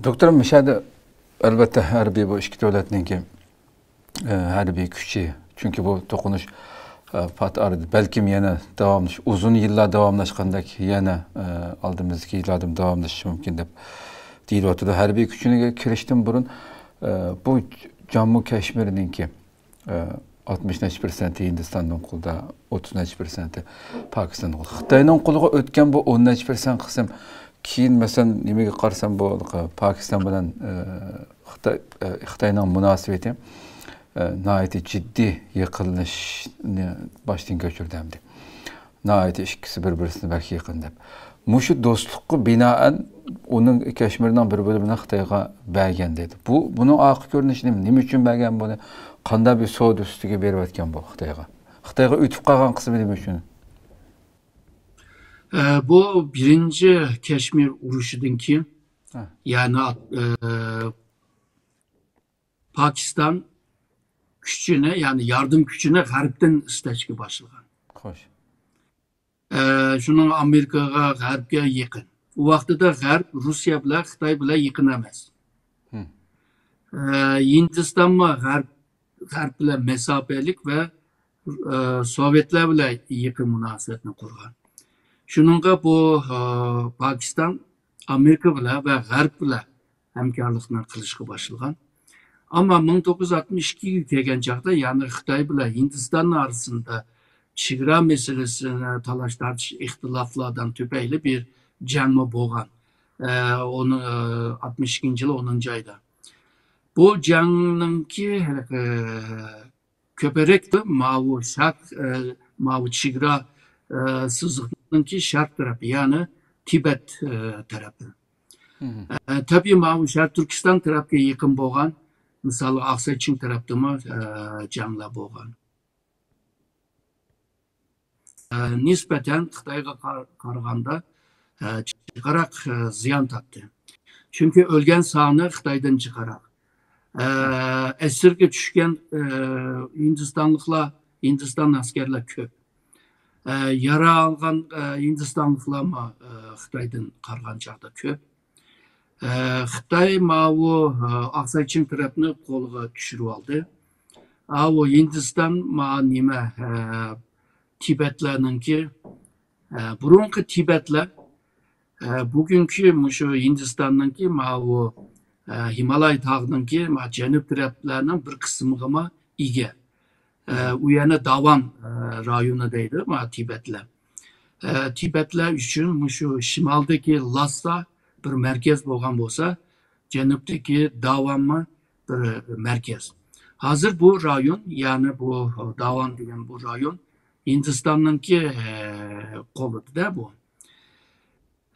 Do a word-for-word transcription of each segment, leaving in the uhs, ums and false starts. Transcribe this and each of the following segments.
دوكتور، مۇشۇ يەردە ئەلۋەتتە ھەربىي، بۇ ئىككى دۆلەتنىڭكى، ئە، ھەربىي كۈچى، چۈنكى بۇ توقۇنۇش، ئە، پات ئارىدا بەلكىم يەنە داۋاملىشىپ، ئۇزۇن يىللار داۋاملاشقاندەك يەنە، ئە، ئالدىمىزدىكى يىللاردىمۇ داۋاملىشىشى مۇمكىن دەپ دېيىلىۋاتىدۇ. ھەربىي كۈچىگە كىرىشتىن بۇرۇن، ئە، بۇ جاممۇ كەشمىرنىڭكى ئاتمىش نەچچە پىرسەنتى ھىندىستاننىڭ قولىدا، ئوتتۇز نەچچە پىرسەنتى پاكىستاننىڭ قولىدا. خىتاينىڭ قولىغا ئۆتكەن بۇ ئون نەچچە پىرسەنت قىسىم، كېيىن، مەسىلەن، نېمىگە قارىسام، بۇ پاكىستان بىلەن، ئە، خىتاي، ئە، خىتاينىڭ مۇناسىۋىتى، ئە، ناھايىتى جىددىي يېقىنلىشىشنى باشتىن كەچۈردى ئەمدى. ناھايىتى ئىككىسى بىر-بىرسىنى بەك يېقىن دەپ. مۇشۇ دوستلۇققا بىنائەن ئۇنىڭ، كەشمىرنىڭ بىر بۆلۈمىنى خىتايغا بەرگەن دەيدۇ. بۇ، بۇنىڭ ئارقا كۆرۈنۈشى نېمە؟ نېمە ئۈچۈن بەرگەن بۇنى؟ قانداق بىر سودا ئۈستىگە بېرىۋەتكەن بۇ خىتايغا؟ خىتايغا ئۆتۈپ قالغان قىسمى نېمە ئۈچۈن؟ ئە، بۇ بىرىنچى كەشمىر ئۇرۇشىدىن كېيىن، ھە. يەنى، ئە، پاكىستان كۈچىنى، يەنى ياردەم كۈچىنى غەربتىن ئىستەشكە باشلىغان. خوش. ئە، شۇنىڭ ئامېرىكىغا، غەربكە يېقىن. ئۇ ۋاقتىدا غەرب روسىيە بىلەن، خىتاي بىلەن يېقىن ئەمەس. ھىم. ئە، ھىندىستانمۇ غەرب، غەرب بىلەن مەساپىلىك ۋە، ئە، سوۋېتلار بىلەن يېقىن مۇناسىۋەتنى قۇرغان. شۇنىڭغا بۇ، ئە، پاكىستان ئامېرىكا بىلەن ۋە غەرب بىلەن ھەمكارلىقنى قىلىشقا باشلىغان. ئەمما مىڭ توققۇز يۈز ئاتمىش ئىككىگە كەلگەن چاغدا، يەنى خىتاي بىلەن ھىندىستان ئارىسىندا چېگرا مەسىلىسىنى تالاش-تارتىش ئىختىلاپلاردىن تۈپەيلى بىر جەڭمۇ بولغان. ئە، ئون، ئە، ئاتمىش ئىككىنچى يىل ئونىنچى ئايدا. بۇ جەڭنىڭكى، ئە، كۆپرەك ماۋۇ شەرق، ئە، ماۋۇ چېگرا، ئە، سىزىقنىڭكى شەرق تەرەپى، يەنى تىبەت، ئە، تەرەپى. مم. ئە، تەبىئىي، ماۋۇ شەرق تۈركىستان تەرەپكە يېقىن بولغان، مىسالى، ئاقساي چىڭ تەرەپتىمۇ، ئە، جەڭلەر بولغان. ئە، نىسبەتەن خىتايغا قار-، قارىغاندا، ئە، جىقراق، ئە، زىيان تارتتى. چۈنكى ئۆلگەن سانى خىتايدىن جىقراق. ئە، ئەسىرگە چۈشكەن، ئە، ھىندىستانلىقلار، ھىندىستان ئەسكەرلەر كۆپ. ئە، يارا ئالغان، ئە، ھىندىستانلىقلارمۇ، ئە، خىتايدىن قارىغان چاغدا كۆپ. ئە، خىتاي ماۋۇ، ئە، ئاقساي چىڭ تەرەپنى قولىغا چۈشۈرۈۋالدى. ئاۋۇ ھىندىستان ما نېمە، ئە، تىبەتلەرنىڭكى، ئە، بۇرۇنقى تىبەتلەر، ئە، بۈگۈنكى مۇشۇ ھىندىستاننىڭكى ماۋۇ، ئە، ھىمالاي تاغنىڭكى ما جەنۇب تەرەپلەرنىڭ بىر قىسمىغىمۇ ئىگە. ئە، ئۇ يەنە داۋان، ئە، رايونى دەيدۇ ما تىبەتلەر. ئە، تىبەتلەر ئۈچۈن مۇشۇ شىمالدىكى لاسسا بىر مەركەز بولغان بولسا، جەنۇبتىكى داۋانمۇ بىر مەركەز. ھازىر بۇ رايون، يەنى بۇ داۋان دېگەن بۇ رايون ھىندىستاننىڭكى، ئە، قولىدا بۇ.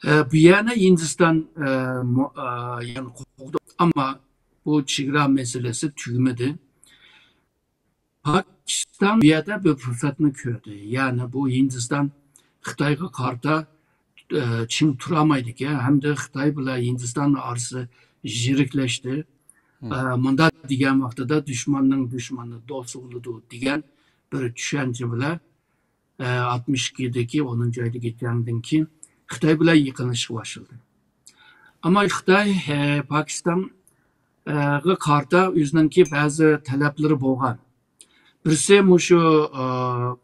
ئە، بۇ يەنى ھىندىستان، ئە، مۇ-، ئە، يەنى قوغداپ، ئەمما بۇ چېگرا مەسىلىسى تۈگىمىدى. پاكىستان بۇ يەردە بىر پۇرسەتنى كۆردى. يەنى بۇ ھىندىستان خىتايغا قارىتا، ئە، چىڭ تۇرالمايدىكەن ھەمدە خىتاي بىلەن ھىندىستان ئارىسى يىرىكلەشتى. مم. ئە، مۇنداق دېگەن ۋاقتىدا دۈشمەننىڭ دۈشمىنى دوست بولىدۇ دېگەن بىر چۈشەنچە بىلەن، ئە، ئاتمىش ئىككىدىكى ئونىنچى ئايدىكى جەڭدىن كېيىن خىتاي بىلەن يېقىنلىشىشقا باشلىدى. ئەمما خىتاي، ئە، پاكىستانغا قارىتا ئۆزىنىڭكى بەزى تەلەپلىرى بولغان. بىرسى مۇشۇ، ئە،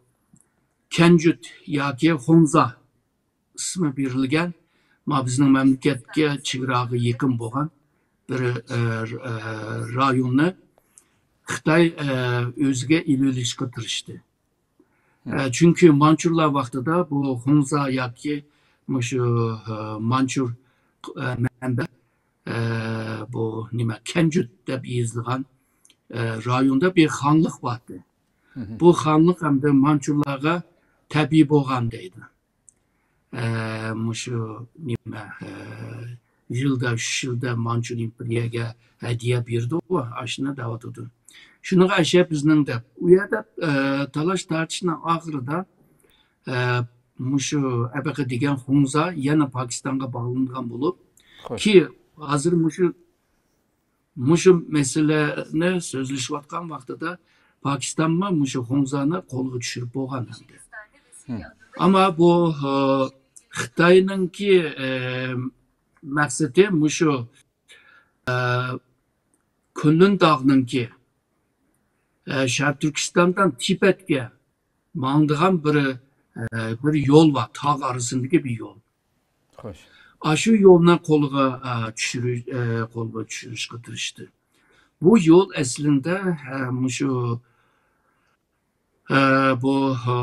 كەنجۈت ياكى خۇڭزا ئىسمى بېرىلگەن، ما بىزنىڭ مەملىكەتكە چېگراغا يېقىن بولغان بىر، ئە، ئە، رايوننى خىتاي، ئە، ئۆزىگە ئېلىۋېلىشقا تىرىشتى. ئە، چۈنكى مانچۇلار ۋاقتىدا بۇ خۇڭزا ياكى مۇشۇ، ئە، مانچۇر، ئە، مەنبە، ئە، بۇ نېمە، كەنجۈت دەپ يېزىلغان، ئە، رايوندا بىر خانلىق بار ئىدى. بۇ خانلىق ئەمدى مانچۇلارغا تەبىئىي بولغان دەيدۇ. ئە، مۇشۇ نېمە، ئە، يىلدا، ئۈچ يىلدا مانچۇ ئىمپېرىيەگە ھەدىيە بېرىدۇ، ئاشۇنى دەۋاتىدۇ. شۇنىڭغا ئەشە بىزنىڭ دەپ، ئۇ يەردە، ئە، تالاش تارتىشنىڭ ئاخىرىدا، ئە، مۇشۇ ئەبەقە دېگەن خۇڭزا يەنە پاكىستانغا باغلانغان بولۇپ، خوش. كى ھازىر مۇشۇ مۇشۇ مەسىلىنى سۆزلىشىۋاتقان ۋاقتىدا پاكىستانمۇ مۇشۇ خۇڭزانى قولغا چۈشۈرۈپ بولغان ئەمدى. ئەمما بۇ، ئە، خىتاينىڭكى، ئە، مەقسىتى مۇشۇ، ئە، كۇنلۇن تاغنىڭكى، ئە، شەرقىي تۈركىستاندىن تىبەتكە ماڭىدىغان بىر، ئە، بىر يول بار، تاغ ئارىسىندىكى بىر يول. خوش. ئاشۇ يولنى قولغا، ئە، چۈشۈرۈش، ئە، قولغا چۈشۈرۈشكە تىرىشتى. بۇ يول ئەسلىندە، ئە، مۇشۇ، ئە، بۇ، ئە،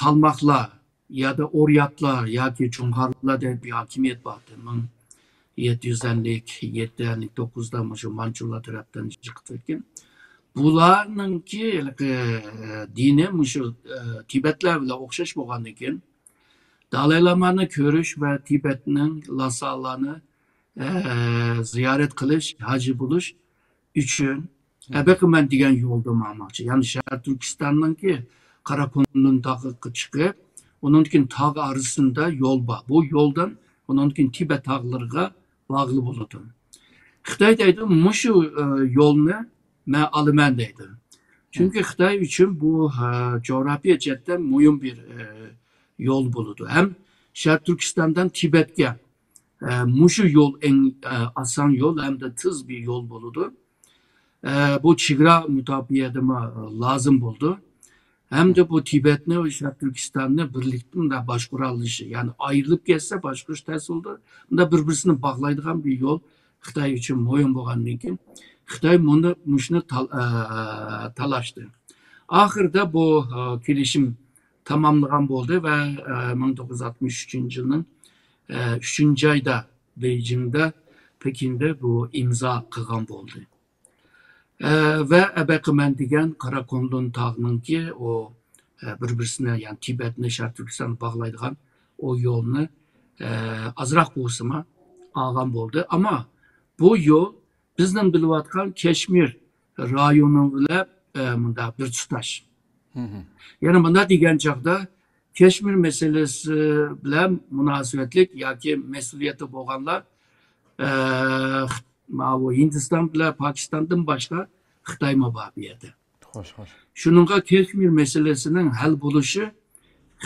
قالماقلار يادا ئورياتلار ياكى جۇڭغارلار دەپ بىر ھاكىمىيەت بار ئىدى. مىڭ يەتتە يۈز ئەللىك يەتتە، ئەللىك توققۇزدا مۇشۇ مانچۇلار تەرەپتىن يىقىتىلغان. بۇلارنىڭكى ھېلىقى، ئە، دىنى مۇشۇ، ئە، تىبەتلەر بىلەن ئوخشاش بولغاندىن كېيىن، دالاي لامانى كۆرۈش ۋە تىبەتنىڭ لاسالارنى، ئە، زىيارەت قىلىش، ھاجى بولۇش ئۈچۈن ئەبەقىمەن دېگەن يولدا ماڭماقچى. يەنى شەرقىي تۈركىستاننىڭكى قاراكۇندۇن تاغىغا چىقىپ، ئۇنىڭدىن كېيىن تاغ ئارىسىدا يول بار. بۇ يولدىن ئۇنىڭدىن كېيىن تىبەت تاغلىرىغا باغلى بولىدۇ. خىتاي دەيدۇ، مۇشۇ، ئە، يولنى مەن ئالىمەن دەيدۇ. چۈنكى خىتاي ئۈچۈن بۇ، ئە، جۇغراپىيە جەھەتتىن مۇھىم بىر، ئە، يول بولىدۇ. ھەم شەرقىي تۈركىستاندىن تىبەتكە، ئە، مۇشۇ يول ئەڭ، ئە، ئاسان يول ھەمدە تېز بىر يول بولىدۇ. ئە، بۇ چېگرا مۇداپىئەدىمۇ لازىم بولىدۇ. ھەمدە بۇ تىبەتنى ۋە شەرقىي تۈركىستاننى بىرلىكتە مۇنداق باشقۇرالىشى، يەنى ئايرىلىپ كەتسە باشقۇرۇش تەس بولىدۇ. مۇنداق بىر-بىرسىنى باغلايدىغان بىر يول خىتاي ئۈچۈن مۇھىم بولغاندىن كېيىن، خىتاي مۇنى، مۇشۇنى تال-، ئە، تالاشتى. ئاخىرىدا بۇ، ئە، كېلىشىم تاماملىغان بولدى ۋە، ئە، مىڭ توققۇز يۈز ئاتمىش ئۈچىنچى يىلنىڭ، ئە، ئۈچىنچى ئايدا بېيجىڭدا، پېكىندا بۇ ئىمزا قىلغان بولدى. ئە، ۋە ئەبەقىمەن دېگەن قاراكۇندۇن تاغنىڭكى ئۇ، ئە، بىر-بىرسىنى، يەنى تىبەتنى شەرقىي تۈركىستانغا باغلايدىغان ئۇ يولنى، ئە، ئازراق بولسىمۇ ئالغان بولدى. ئەمما بۇ يول بىزنىڭ بىلىۋاتقان كەشمىر رايونى بىلەن، ئە، مۇنداق بىر تۇتاش. يەنى مۇنداق دېگەن چاغدا كەشمىر مەسىلىسى بىلەن مۇناسىۋەتلىك ياكى مەسئۇلىيەتتە بولغانلار، ئە، ماۋۇ ھىندىستان بىلەن پاكىستاندىن باشقا خىتايمۇ بار بۇ يەردە. خوش، خوش. شۇنىڭغا كەشمىر مەسىلىسىنىڭ ھەل بولۇشى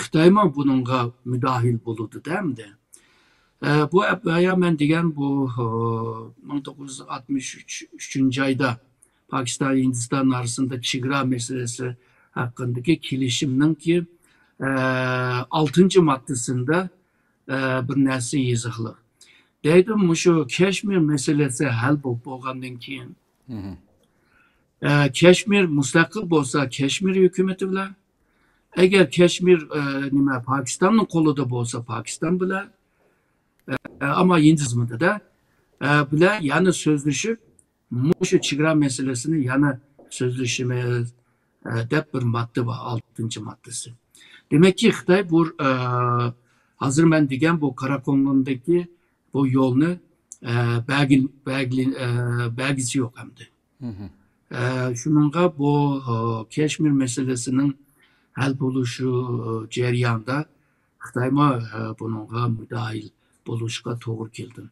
خىتايمۇ بۇنىڭغا مۇداخىل بولىدۇ دەمدى. ئە، بۇ ئەپ-، بايا مەن دېگەن بۇ، ئۇ، مىڭ توققۇز يۈز ئاتمىش ئۈچ، ئۈچىنچى ئايدا پاكىستان، ھىندىستان ئارىسىدا چېگرا مەسىلىسى ھەققىدىكى كېلىشىمنىڭكى، ئە، ئالتىنچى ماددىسىدا، ئە، بىر نەرسە يېزىقلىق. دەيدۇ، مۇشۇ كەشمىر مەسىلىسى ھەل بولۇپ بولغاندىن كېيىن، ئە، كەشمىر مۇستەقىل بولسا، كەشمىر ھۆكۈمىتى بىلەن، ئەگەر كەشمىر، ئە، نېمە، پاكىستاننىڭ قولىدا بولسا، پاكىستان بىلەن، ئە، ئەمما ھىندىزمىدىدە، ئە، بىلەن يەنە سۆزلىشىپ، مۇشۇ چېگرا مەسىلىسىنى يەنە سۆزلىشىمىز، ئە، دەپ بىر ماددا بار، ئالتىنچى ماددىسى. دېمەككى، خىتاي بۇ، ئە، ھازىر مەن دېگەن بۇ قاراكۇندۇندىكى بۇ يولنى، ئە، بەگىل-، بەگلى-، ئە، بەگىسى يوق ئەمدى. ئە، شۇنىڭغا بۇ، ئە، كەشمىر مەسىلىسىنىڭ ھەل بولۇشى، ئە، جەريانىدا خىتايمۇ، ئە، بۇنىڭغا مۇداخىل بولۇشقا توغرا كېلىدۇ.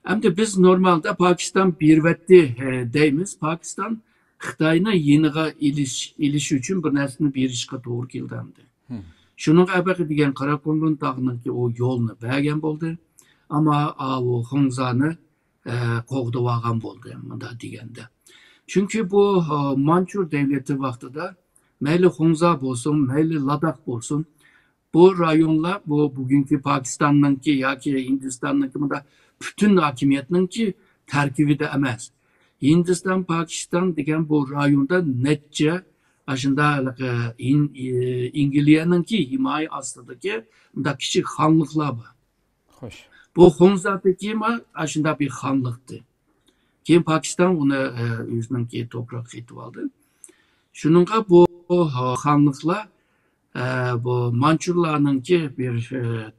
ئەمدى بىز نورمالدا پاكىستان بېرىۋەتتى، ئە، دەيمىز. پاكىستان خىتاينى يېنىغا ئېلىش، ئېلىش ئۈچۈن بىر نەرسىنى بېرىشقا توغرا كېلىدۇ ئەمدى. شۇنىڭغا ئەبەقى دېگەن قاراكۇندۇن تاغنىڭكى ئۇ يولنى بەرگەن بولدى. ئەمما ئاۋۇ خۇڭزانى، ئە، قوغدىۋالغان بولدى، مۇنداق دېگەندە. چۈنكى بۇ، ئە، مانچۇر دەۋلىتى ۋاقتىدا مەيلى خۇڭزا بولسۇن، مەيلى لاداخ بولسۇن، بۇ رايونلار بۇ بۈگۈنكى پاكىستاننىڭكى ياكى ھىندىستاننىڭكى مۇنداق پۈتۈن ھاكىمىيەتنىڭكى تەركىبىدە ئەمەس. ھىندىستان، پاكىستان دېگەن بۇ رايوندا نەچچە ئاشۇنداق ھېلىقى ئىن-، ئى-، ئىنگلىيەنىڭكى ھىمايە ئاستىدىكى مۇنداق كىچىك خانلىقلار بار. خوش. بۇ خۇڭزاتىكىمۇ ئاشۇنداق بىر خانلىقتى. كېيىن پاكىستان ئۇنى، ئە، ئۆزىنىڭكى توپراققا ئېتىۋالدى. شۇنىڭغا بۇ، ئە، خانلىقلار، ئە، بۇ مانچۇرلارنىڭكى بىر، ئە،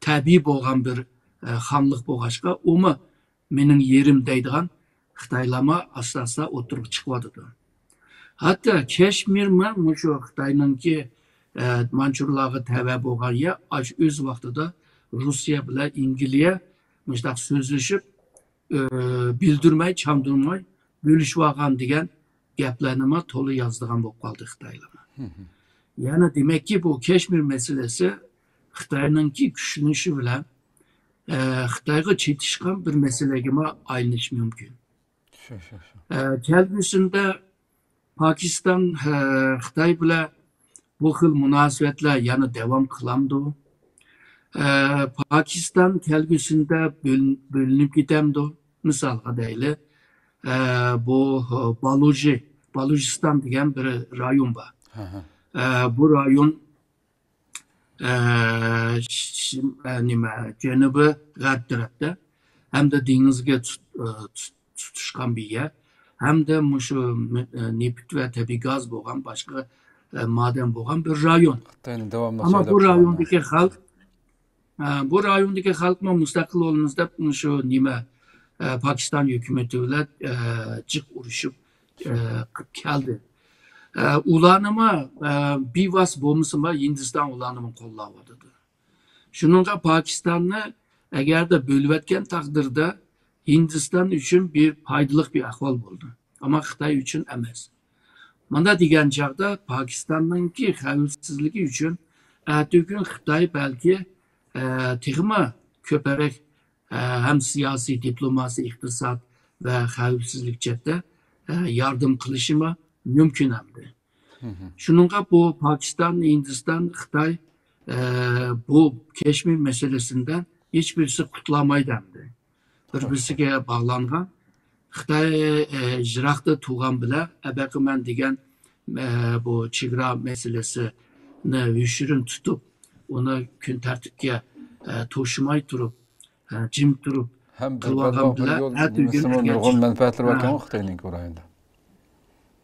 تەبىئىي بولغان بىر، ئە، خانلىق بولغاچقا، ئۇمۇ مېنىڭ يېرىم دەيدىغان خىتايلارمۇ ئاستا-ئاستا ئوتتۇرىغا چىقىۋاتىدۇ. ھەتتا كەشمىرمۇ مۇشۇ خىتاينىڭكى، ئە، مانچۇرلارغا تەۋە بولغان يەر، ئاشۇ ئۆز ۋاقتىدا روسىيە بىلەن ئىنگلىيە مۇشۇنداق سۆزلىشىپ، ئە، بىلدۈرمەي، چاندۇرماي بۆلۈشۈۋالغان دېگەن گەپلەرنىمۇ تولا يازىدىغان بولۇپ قالدى خىتايلار. يەنى دېمەككى، بۇ كەشمىر مەسىلىسى خىتاينىڭكى كۈچلىنىشى بىلەن ئە، خىتايغا چېتىشقان بىر مەسىلىگىمۇ ئايلىنىشى مۇمكىن. ئە، كەلگۈسىدە پاكىستان، ئە، خىتاي بىلەن بۇ خىل مۇناسىۋەتلەر يەنە داۋام قىلامدۇ؟ ئە، پاكىستان كەلگۈسىدە بۆل-، بۆلۈنۈپ كېتەمدۇ؟ مىسالغا دەيلى، ئە، بۇ، ئە، بالۇجى، بالۇجىستان دېگەن بىر رايون بار. ئە، بۇ رايون، ئە، شىم-، ئە، نېمە، جەنۇبىي غەرب تەرەپتە ھەمدە دېڭىزگە تۇت-، ئە، تۇت-، تۇتۇشقان بىر يەر. ھەمدە مۇشۇ مە-، ئە، نېفىت ۋە تەبىئىي گاز بولغان، باشقا، ئە، مادەن بولغان بىر رايون. خىتاينى داۋاملىق ئەمما بۇ رايوندىكى خەلق، ئە، بۇ رايوندىكى خەلقمۇ مۇستەقىل بولىمىز دەپ مۇشۇ نېمە، ئە، پاكىستان ھۆكۈمىتى بىلەن، ئە، جىق ئۇرۇشۇپ، ئە، قىپ كەلدى. ئە، ئۇلارنىمۇ، ئە، بىۋاسىتە بولمىسىمۇ، ھىندىستان ئۇلارنىمۇ قوللاۋاتىدۇ. شۇنىڭغا پاكىستاننى ئەگەردە بۆلۈۋەتكەن تەقدىردە، ھىندىستان ئۈچۈن بىر پايدىلىق بىر ئەھۋال بولىدۇ. ئەمما خىتاي ئۈچۈن ئەمەس. مانا دېگەن چاغدا پاكىستاننىڭكى خەۋپسىزلىكى ئۈچۈن ئەتىگۈن خىتاي بەلكى، ئە، تېخىمۇ كۆپرەك، ئە، ھەم سىياسىي، دىپلوماسىي، ئىقتىساد ۋە خەۋپسىزلىك جەھەتتە، ئە، ياردەم قىلىشىمۇ مۇمكىن ئەمدى. شۇنىڭغا بۇ پاكىستان، ھىندىستان، خىتاي، ئە، بۇ كەشمىر مەسىلىسىندە ھېچبىرسى قۇتۇلالمايدۇ ئەمدى. بىر-، بىرسىگە باغلانغان. خىتاي، ئە، يىراقتا تۇرغان بىلەن، ئەبەقى مەن دېگەن، ئە، بۇ چېگرا مەسىلىسىنى يوشۇرۇن تۇتۇپ، ئۇنى كۈن تەرتىپكە، ئە، توشۇماي تۇرۇپ، ئە، جىم تۇرۇپ ھەم بىر قىلىۋالغان بىلەن، ئەتىگۈن نۇرغۇن مەنپەئەتلىرى باركەن خىتاينىڭكى بۇ رايوندا.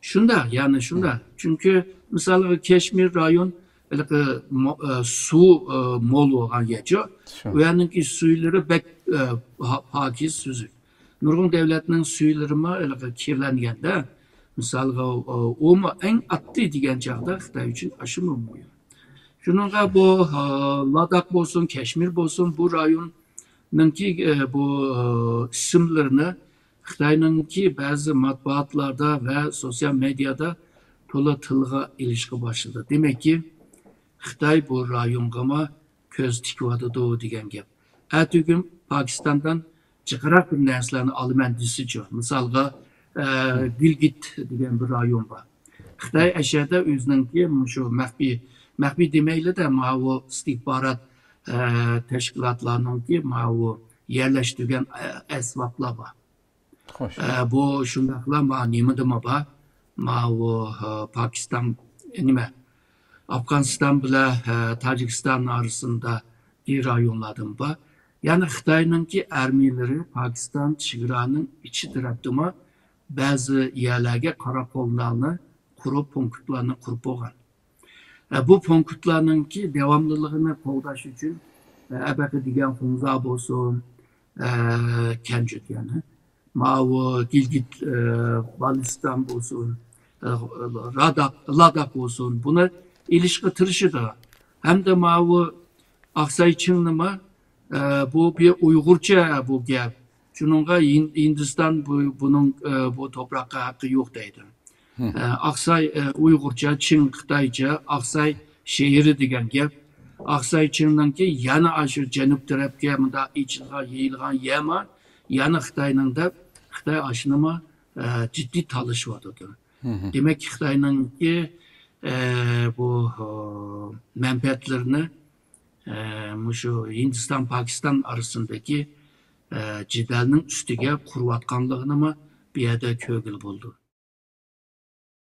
شۇنداق، يەنى شۇنداق. چۈنكى، مىسالغا، كەشمىر رايون، ھېلىقى مو-، ئە، سۇ، ئە، مول بولغان يەرچۇ. شۇ. ئۇ يەرنىڭكى سۈيلىرى بەك، ئە، پا-، پاكىز، سۈزۈك. نۇرغۇن دۆلەتنىڭ سۈيلىرىمۇ ھېلىقى كىرلەنگەندە، مىسالغا، ئۇ، ئۇمۇ ئەڭ ئاددىي دېگەن چاغدا خىتاي ئۈچۈن ئاشۇمۇ مۇھىم. شۇنىڭغا بۇ، ئە، لاداخ بولسۇن، كەشمىر بولسۇن، بۇ رايوننىڭكى، ئە، بۇ، ئە، ئىسىملىرىنى خىتاينىڭكى بەزى مەتبۇئاتلاردا ۋە سوتسىيال مېدىيادا تولا تىلغا ئېلىشقا باشلىدى. دېمەككى، خىتاي بۇ رايونغىمۇ كۆز تىكىۋاتىدۇ دېگەن گەپ. ئەتىگۈن پاكىستاندىن جىقراق بىر نەرسىلەرنى ئالىمەن دېسىچۇ. مىسالغا، ئە، گىلگىت دېگەن بىر رايون بار. خىتاي ئەشەدە ئۆزىنىڭكى مۇشۇ مەخپىي، مەخپىي دېمەيلى-دە، ماۋۇ ئىستىخبارات، ئە، تەشكىلاتلارنىڭكى ماۋۇ يەرلەشتۈرگەن، ئە، ئەسۋابلار بار. خوش. ئە، بۇ شۇنداقلا ما نېمىدىمۇ بار؟ ماۋۇ، ئە، پاكىستان، نېمە؟ ئافغانىستان بىلەن، ئە، تاجىكىستان ئارىسىندىكى رايونلاردىمۇ بار. يەنى خىتاينىڭكى ئارمىيىلىرى پاكىستان چېگرانىڭ ئىچى تەرەپتىمۇ بەزى يەرلەرگە قاراقوللارنى قۇرۇپ، پونكىتلارنى قۇرۇپ بولغان. ئە، بۇ پونكىتلارنىڭكى داۋاملىلىقىنى قوغداش ئۈچۈن، ئە، ئەبەقە دېگەن خۇڭزا بولسۇن، ئە، كەنجۈت يەنى، ماۋۇ گىلگىت، ئە، بالىستان بولسۇن، ئە، راداق، لاداك بولسۇن، بۇنى ئېلىشقا تىرىشىدۇ. ھەمدە ماۋۇ ئاقساي چىڭنىمۇ، ئە، بۇ بىر ئۇيغۇرچە بۇ گەپ. شۇنىڭغا ھىن-، ھىندىستان بۇ، بۇنىڭ، ئە، بۇ توپراققا ھەققى يوق دەيدۇ. ئە، ئاقساي، ئە، ئۇيغۇرچە، چىڭ خىتايچە، ئاقساي شېھىرى دېگەن گەپ. ئاقساي چىڭنىڭكى يەنە ئاشۇ جەنۇب تەرەپكە مۇنداق ئېچىلغان، يېيىلغان يەرمۇ، يەنە خىتاينىڭ دەپ، خىتاي ئاشۇنىمۇ، ئە، جىددىي تالىشىۋاتىدۇ. دېمەك، خىتاينىڭكى، ئە، بۇ، ئە، مەنپەئەتلىرىنى، ئە، مۇشۇ ھىندىستان، پاكىستان ئارىسىندىكى، ئە، جېدەلنىڭ ئۈستىگە قۇرۇۋاتقانلىقىنىمۇ بۇ يەردە كۆرگىلى بولىدۇ.